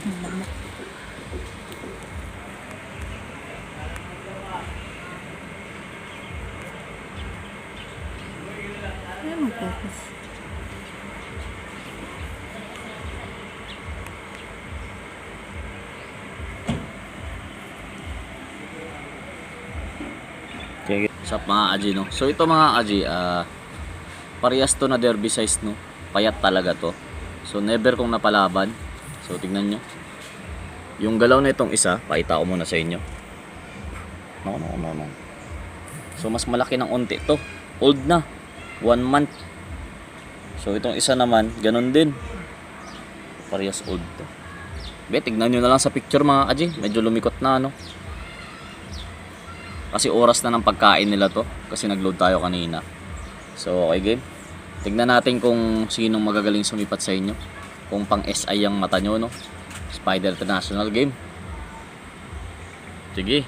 Ayan, mag-focus. Okay. Sa mga aji, no? So ito mga aji, parehas to na derby size, no? Payat talaga to. So never kong napalaban. So tignan nyo. Yung galaw na itong isa, pakita ko muna sa inyo. No. So mas malaki ng unti to. Old na. 1 month. So itong isa naman, ganun din. Parehas old to. Tignan nyo na lang sa picture mga aji. Medyo lumikot na, no? Kasi oras na ng pagkain nila to. Kasi nagload tayo kanina. So okay game. Tignan natin kung sinong magagaling sumipat sa inyo. Kung pang SI ang mata nyo, no? Spider International game. Sige.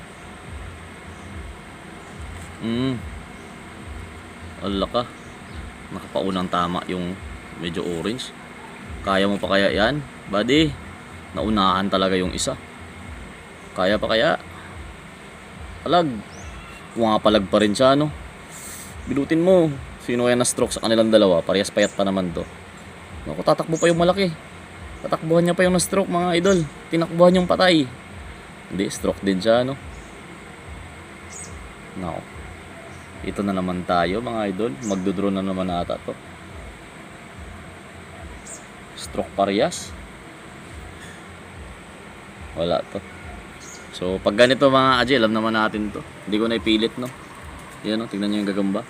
Ala ka. Nakapaunang tama yung medyo orange. Kaya mo pa kaya yan? Buddy, naunahan talaga yung isa. Kaya pa kaya? Palag. Pumapalag pa rin siya, no? Bilutin mo. Sino kaya na-stroke sa kanilang dalawa? Parehas payat pa naman to. Naku, tatakbo pa yung malaki. Tatakbuhan niya pa yung na-stroke, mga idol. Tinakbuhan yung patay. Hindi, stroke din siya, no? Naku. Ito na naman tayo, mga idol. Magdodrone na naman ata to. Stroke parehas. Wala to. So, pag ganito mga aji, alam naman natin to. Hindi ko na ipilit, no? Yan, no? Tignan nyo yung gagamba.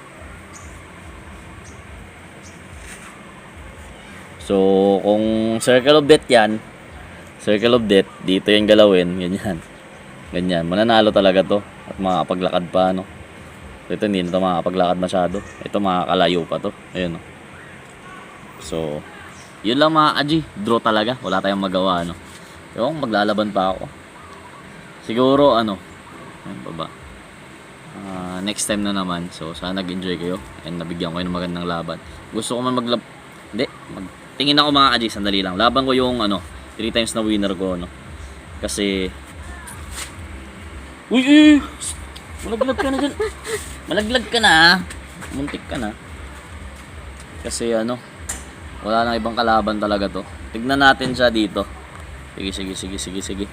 So, kung circle of death yan, circle of death, dito yung galawin, ganyan. Ganyan, mananalo talaga to. At makakapaglakad pa, no? So, ito hindi na ito makakapaglakad masyado. Ito makakalayo pa to. Ayun, no? So, yun lang mga aji. Draw talaga. Wala tayong magawa, no? Yung maglalaban pa ako. Siguro ano, baba. Next time na naman. So sana nag-enjoy kayo and nabigyan ko ng magandang laban. Gusto ko man tingin ako mga aji, sandali lang. Laban ko yung 3 times na winner ko, no. Kasi uy, malaglag ka na dyan. Malaglag ka na. Muntik ka na. Kasi wala nang ibang kalaban talaga to. Tignan natin siya dito. Sige.